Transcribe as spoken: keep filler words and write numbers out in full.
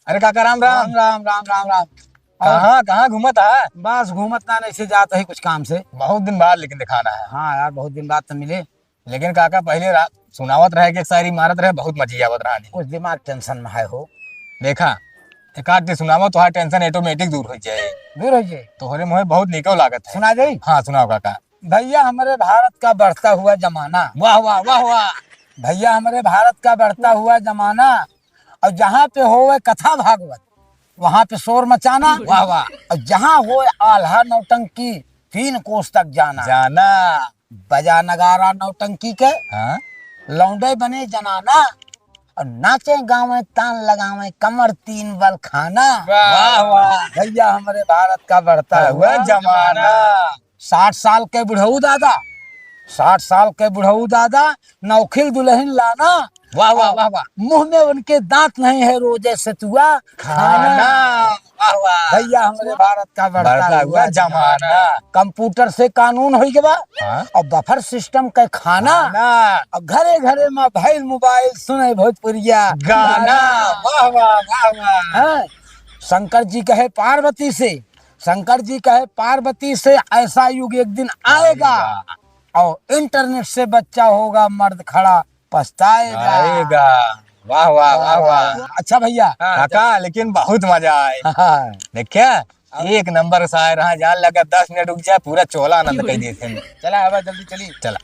अरे काका, राम राम। राम, राम, राम, राम, राम। और कहाँ, कहाँ घूमत है? बस घूमत ना, ऐसे जात है कुछ काम से। बहुत दिन बाद लेकिन दिखाना है। हाँ यार, बहुत दिन बाद तो मिले। लेकिन काका, पहले रा-, सुनावत रहे कि एक शायरी मारत रहे, बहुत मजा आवत रहा। कुछ दिमाग tension में है हो। देखा, एक आध ठे सुनावा, तोहार tension automatic दूर हो जाए। दूर हो जाए। तोहरे मुँहे बहुत निको लागत है। सुना जाई? हाँ, सुनाओ काका। भैया, हमारे भारत का बढ़ता हुआ जमाना। वाह, वाह, वाह, वाह। भैया, हमारे भारत का बढ़ता हुआ जमाना, और जहाँ पे होवे कथा भागवत, वहाँ पे शोर मचाना। वाह, वाह। और जहाँ होए आल्हा नौटंकी, तीन कोस तक जाना। जाना। बजा नगारा नौटंकी के, हाँ। लौंडे बने जनाना, और नाचे गावे तान लगावे कमर तीन बल खाना। वाह, वाह। भैया, हमारे भारत का बढ़ता हुआ हुआ जमाना। जमाना। साठ साल के बुढ़ऊ दादा, साठ साल के बुढ़ऊ दादा, नौखिल दुल्हन लाना। वाह, वाह, वाह, वाह। मुँह में उनके दाँत नहीं है, रोजे सतुआ खाना। खाना। वाह, वाह। भैया, हमरे भारत का बढ़ता बढ़ता हुआ हुआ जमाना। जमाना। Computer से कानून होई गवा, हाँ। और buffer system का खाना। खाना। और घरे घरे में भइल mobile, सुने भोजपुरिया गाना। गाना। वाह, वाह, वाह, वाह। हाँ। शंकर जी कहे पार्वती से, शंकर जी कहे पार्वती से, ऐसा युग एक दिन आएगा, आएगा। और internet से बच्चा होगा मर्द खड़ा पछताएगा। आएगा। वाह, वाह, वाह, वाह। अच्छा भैया। हाँ, काका, लेकिन बहुत मजा आए। हाँ। देखिया, अब एक नंबर शायर, हाँ, जान लगा दस मिनट रुक जाए, पूरा चोला आनंद कर दिए थे। चला, अब जल्दी चली। चला।